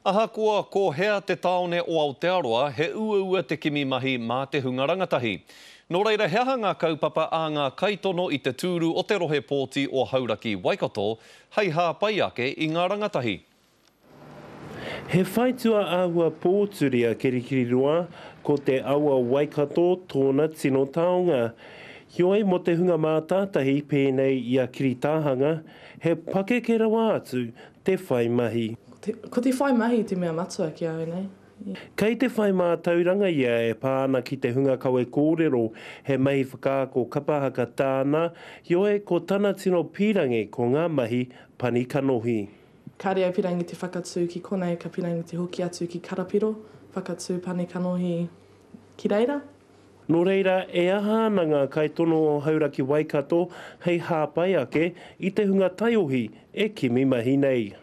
Ahakoa ko hea te tāone o Aotearoa, he uaua te kimi mahi mā te hunga rangatahi. Nō reira, he aha ngā kaupapa a ngā kaitono i te tūru o te rohe pōti o Hauraki-Waikato hei hāpai ake i ngā rangatahi? He whaitua āhua pōturi a Kirikiriroa, ko te awa Waikato tōna tino taonga. Heoi, mō te hunga mātātahi pēnei i a Kiritāhanga, he pakeke rawa atu te whai mahi. Ko te whai mahi te mea matua ki a au nei. Kei te whai mātauranga ia e pā ana ki te hunga kawe kōrero, he mahi whakaako kapa haka tāna, heoi ko tana tino pīrangi ko ngā mahi pani kanohi. Kāre au pīrangi te whakatū ki konei, ka pīrangi te hoki atu ki Karapiro, whakatū pani kanohi ki reira. Nō reira, e aha ana ngā kaitono o Hauraki-Waikato hei hāpai ake i te hunga taiohi e kimi mahi nei?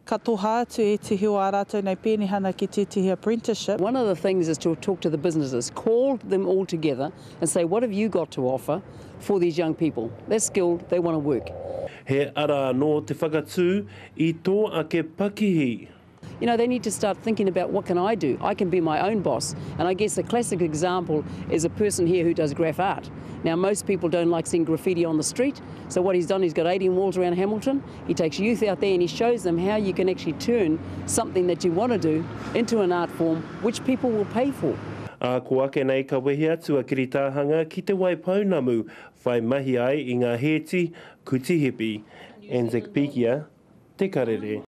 Ka toha atu ētehi o ā rātou nei pēnihana ki tētehi apprenticeship. One of the things is to talk to the businesses, call them all together and say what have you got to offer for these young people, they're skilled, they want to work. He ara anō te whakatū i tō ake pakihi. You know, they need to start thinking about what can I do? I can be my own boss. And I guess a classic example is a person here who does graph art. Now, most people don't like seeing graffiti on the street. So what he's done, he's got 18 walls around Hamilton. He takes youth out there and he shows them how you can actually turn something that you want to do into an art form which people will pay for. Ā, ko ake nei ka wehe atu a Kiritāhanga ki Te Waipounamu, whai mahi ai i ngā hēti, kuti hipi. Anzac Pikia, Te Karere.